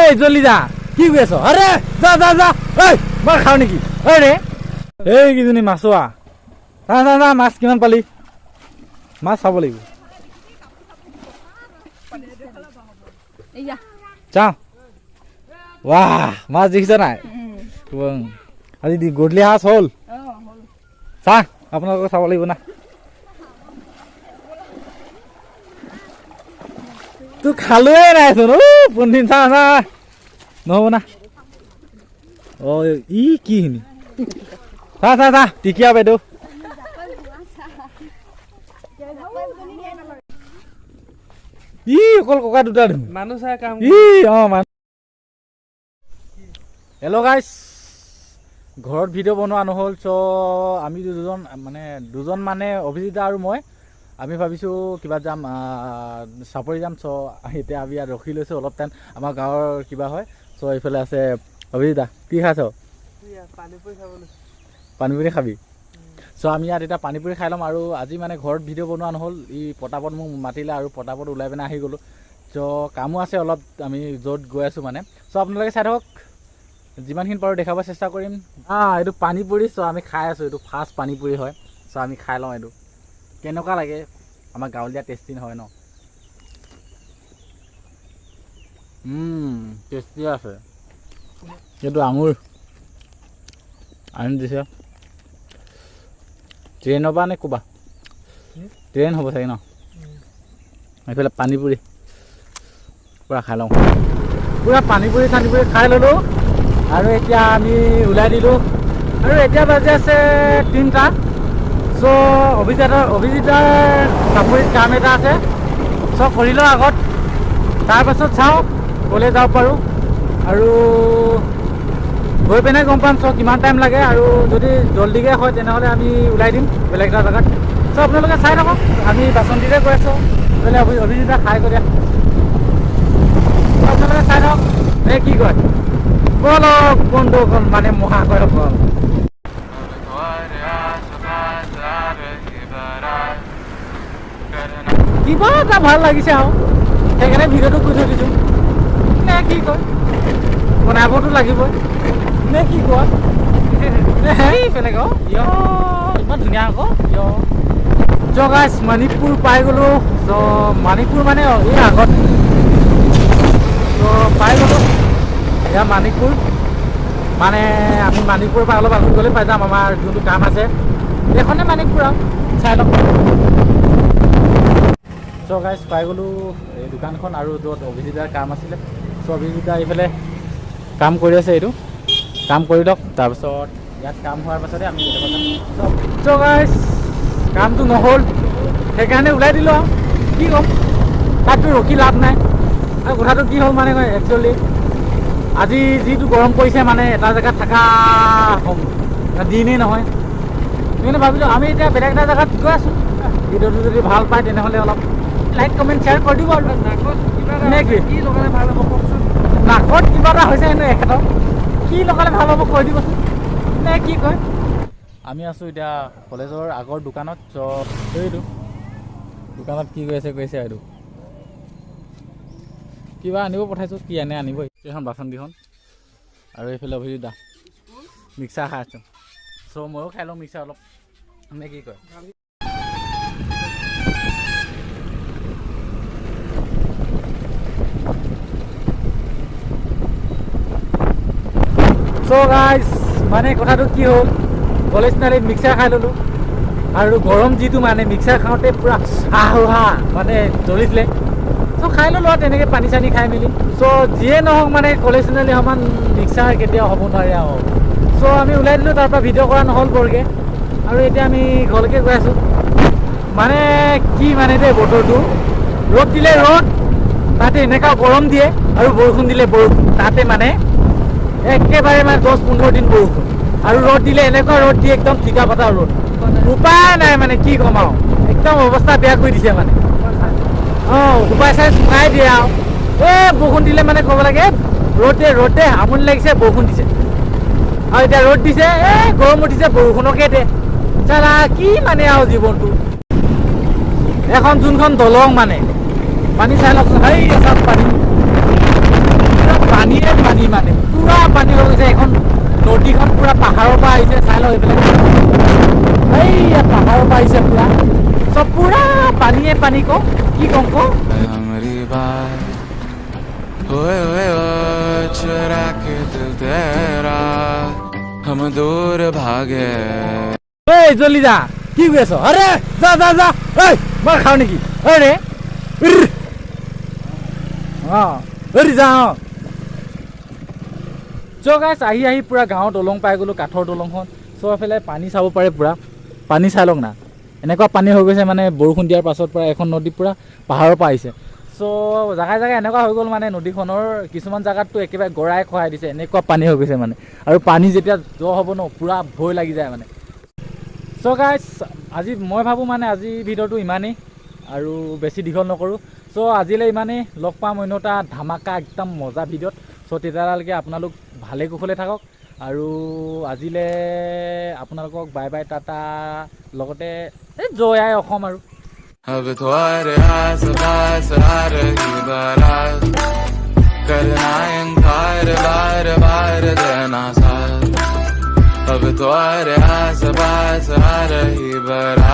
এই জল্দি যা, কি কৰি আছ? আৰে যা যা যা, ঐ মই খাওঁ নেকি? ঐ ৰে, এই কিজনী মাছোৱা, যা যা যা, মাছ কিমান পালি? মাছ চাব লাগিব। যাওঁ। ৱাহ, মাছ দেখিছ নাই? আজি গধূলি সাজ হ'ল। চা, আপোনালোকে চাব লাগিব না। তোৰ খালোৱে নাইচোন। ও পোনদিন চা চা, নহ'ব না। অ ই কি খিনি, চা চা চা, টিকিয়া বাইদেউ। ই অকল ককা দুটা দেখোন। মানুহ চাই কাম। ই অ মানুহ। হেল্ল' গাইছ, ঘৰত ভিডিঅ' বনোৱা নহ'ল। চ' আমি দুজন মানে দুজন মানে অভিজিতা আৰু মই, আমি ভাবিছোঁ কিবা যাম, চাপৰি যাম। চ' এতিয়া আমি ইয়াত ৰখি লৈছোঁ অলপ টাইম, আমাৰ গাঁৱৰ কিবা হয়। চ' এইফালে আছে অভিজিতা, কি খাইছ? পানীপুৰি খাবি? চ' আমি ইয়াত এতিয়া পানীপুৰি খাই ল'ম। আৰু আজি মানে ঘৰত ভিডিঅ' বনোৱা নহ'ল, ই পটাপট মোক মাতিলে আৰু পটাপট ওলাই পিনে আহি গ'লোঁ। চ' কামো আছে অলপ, আমি য'ত গৈ আছোঁ মানে। চ' আপোনালোকে চাই থাকক, যিমানখিনি পাৰোঁ দেখাব চেষ্টা কৰিম। এইটো পানীপুৰি। চ' আমি খাই আছোঁ, এইটো ফাৰ্ষ্ট পানীপুৰি হয়। চ' আমি খাই লওঁ, এইটো কেনেকুৱা লাগে, আমাৰ গাঁৱলীয়া টেষ্টি নহয় ন? টেষ্টি আছে। এইটো আঙুৰ আনি দিছে ট্ৰেইনৰ পৰা নে ক'বা? ট্ৰেইন হ'ব চাগে ন? এইফালে পানীপুৰি পূৰা খাই লওঁ, পূৰা পানীপুৰি চানীপুৰি খাই ল'লোঁ। আৰু এতিয়া আমি ওলাই দিলোঁ। আৰু এতিয়া বাজি আছে 3টা। চ' অভিজিতাৰ চাপৰিত কাম এটা আছে, চ' কৰি লওঁ আগত, তাৰপাছত চাওঁ ক'লৈ যাব পাৰোঁ। আৰু গৈ পিনে গম পাম চ' কিমান টাইম লাগে। আৰু যদি জল্দিকৈ হয় তেনেহ'লে আমি ওলাই দিম বেলেগ এটা জেগাত। চ' আপোনালোকে চাই থাকক, আমি বাচন্তিতে গৈ আছোঁ। বোলে অভিজিতা খাই গৈ দিয়া, আপোনালোকে চাই থাকক। এই কি কয়, বলক বন্ধুসকল, মানে মহাশয়সকল। কিবা এটা ভাল লাগিছে আৰু সেইকাৰণে ভিডিঅ'টো কৰি থৈ দিছোঁ নে কি কয়? বনাবতো লাগিবই নে কি কোৱা? বেলেগ ইমান ধুনীয়া আকৌ। চ' গাইছ, মণিপুৰ পাই গ'লোঁ। চ' মণিপুৰ মানে এই আগত। চ' পাই গ'লোঁ, এয়া মণিপুৰ। মানে আমি মণিপুৰৰ পৰা অলপ আগত গ'লে পাই যাম আমাৰ যোনটো কাম আছে, এইখনে মণিপুৰ আৰু চাই লওক। চ' গাইছ, পাই গ'লোঁ এই দোকানখন আৰু য'ত অভিজিতাৰ কাম আছিলে। চ' অভিজিতা এইফালে কাম কৰি আছে, এইটো কাম কৰি লওক, তাৰপিছত ইয়াত কাম হোৱাৰ পাছতে আমি যাম। চ' গাইছ, কামটো নহ'ল, সেইকাৰণে ওলাই দিলোঁ আৰু কি ক'ম, তাততো ৰখি লাভ নাই। আৰু কথাটো কি হ'ল মানে একচুৱেলি আজি যিটো গৰম পৰিছে, মানে এটা জেগাত থকা দিনেই নহয়, সেইকাৰণে ভাবিলোঁ আমি এতিয়া বেলেগ এটা জেগাত গৈ আছোঁ। ভিডিঅ'টো যদি ভাল পায় তেনেহ'লে অলপ লাইক কমেণ্ট শ্বেয়াৰ কৰি দিব। আৰু কি লগালে ভাল হ'ব কওকচোন? নাকত কিবা এটা হৈছে হেনো এখেতৰ, কি লগালে ভাল হ'ব কৈ দিবচোন নে কি কয়? আমি আছোঁ এতিয়া কলেজৰ আগৰ দোকানত। চ' এইটো দোকানত কি কৰি আছে কৈছে, এইটো কিবা আনিব পঠাইছোঁ, কি আনে আনিব। এইখন বাচন্তিখন আৰু এইফালে অভিজিত দা মিক্সাৰ খাই আছোঁ। চ' ময়ো খাই লওঁ মিক্সাৰ অলপ নে কি কয়? চ' গাইজ, মানে কথাটো কি হ'ল, কলেজ নালিত মিক্সাৰ খাই ল'লোঁ আৰু গৰম যিটো মানে মিক্সাৰ খাওঁতে পূৰা আহ মানে জ্বলিছিলে। চ' খাই ল'লোঁ আৰু তেনেকৈ পানী চানী খাই মেলি। চ' যিয়ে নহওক মানে কলেজ নালি সমান মিক্সাৰ কেতিয়াও হ'ব নোৱাৰে আৰু। চ' আমি ওলাই দিলোঁ তাৰপৰা, ভিডিঅ' কৰা নহ'ল বৰকৈ। আৰু এতিয়া আমি ঘৰলৈকে গৈ আছোঁ। মানে কি মানে দেই, বতৰটো ৰ'দ দিলে ৰ'দ, তাতে এনেকুৱা গৰম দিয়ে, আৰু বৰষুণ দিলে বৰষুণ, তাতে মানে একেবাৰে মানে 10-15 দিন বৰষুণ, আৰু ৰ'দ দিলে এনেকুৱা ৰ'দ দিয়ে একদম টিকা ফটা ৰ'দ, উপায় নাই মানে কি ক'ম আৰু, একদম অৱস্থা বেয়া কৰি দিছে মানে। অঁ, উপায় চাই চুঙাই দিয়ে আৰু। এই বৰষুণ দিলে মানে ক'ব লাগে ৰ'দ দে ৰ'দ দে, আমনি লাগিছে বৰষুণ দিছে, আৰু এতিয়া ৰ'দ দিছে, এই গৰম উঠিছে বৰষুণকে দে, চালা কি মানে আৰু জীৱনটো। এখন যোনখন দলং মানে পানী চাই লওকচোন, সেই চাওক পানী, পানীয়ে পানী, মানে পূৰা পানী হৈ গৈছে। এখন নদীখন পূৰা পাহাৰৰ পৰা আহিছে, চাই লওক এইফালে। এইয়া পাহাৰৰ পৰা আহিছে পূৰা, চব পূৰা পানীয়ে পানী। কওঁ কি ক'ম কওঁ। हमारी बात ओए ओए ओए, चुरा के दिल तेरा हम दूर भागे। ঐ জল্দি যা, কি কৰি আছ? আৰে যা যা যা। ঐ মই খাওঁ নেকি? ঐ ৰে, উৰ। অঁ ঐ যা। অঁ, চ' গাইছ, আহি আহি পূৰা গাঁৱৰ দলং পাই গ'লোঁ, কাঠৰ দলংখন। চ' এইফালে পানী চাব পাৰে, পূৰা পানী চাই লওক না, এনেকুৱা পানী হৈ গৈছে। মানে বৰষুণ দিয়াৰ পাছত পূৰা এখন নদী পূৰা পাহাৰৰ পৰা আহিছে। চ' জেগাই জেগাই এনেকুৱা হৈ গ'ল, মানে নদীখনৰ কিছুমান জেগাততো একেবাৰে গৰাই খহাই দিছে, এনেকুৱা পানী হৈ গৈছে মানে। আৰু পানী যেতিয়া দ হ'ব ন, পূৰা ভয় লাগি যায় মানে। চ' গাইছ, আজি মই ভাবোঁ মানে আজি ভিডিঅ'টো ইমানেই, আৰু বেছি দীঘল নকৰোঁ। চ' আজিলৈ ইমানেই, লগ পাম অন্য এটা ধামাকা একদম মজা ভিডিঅ'ত। চ' তেতিয়ালৈকে আপোনালোক ভালে কুশলে থাকক আৰু আজিলৈ আপোনালোকক বাই বাই, টাটা, লগতে এই জয় আই অসম আৰু अब तुम्हारे आस पास आ रही बारात, करना इनकार, बार बार देना साथ। अब तुम्हारे आस पास आ रही बारात।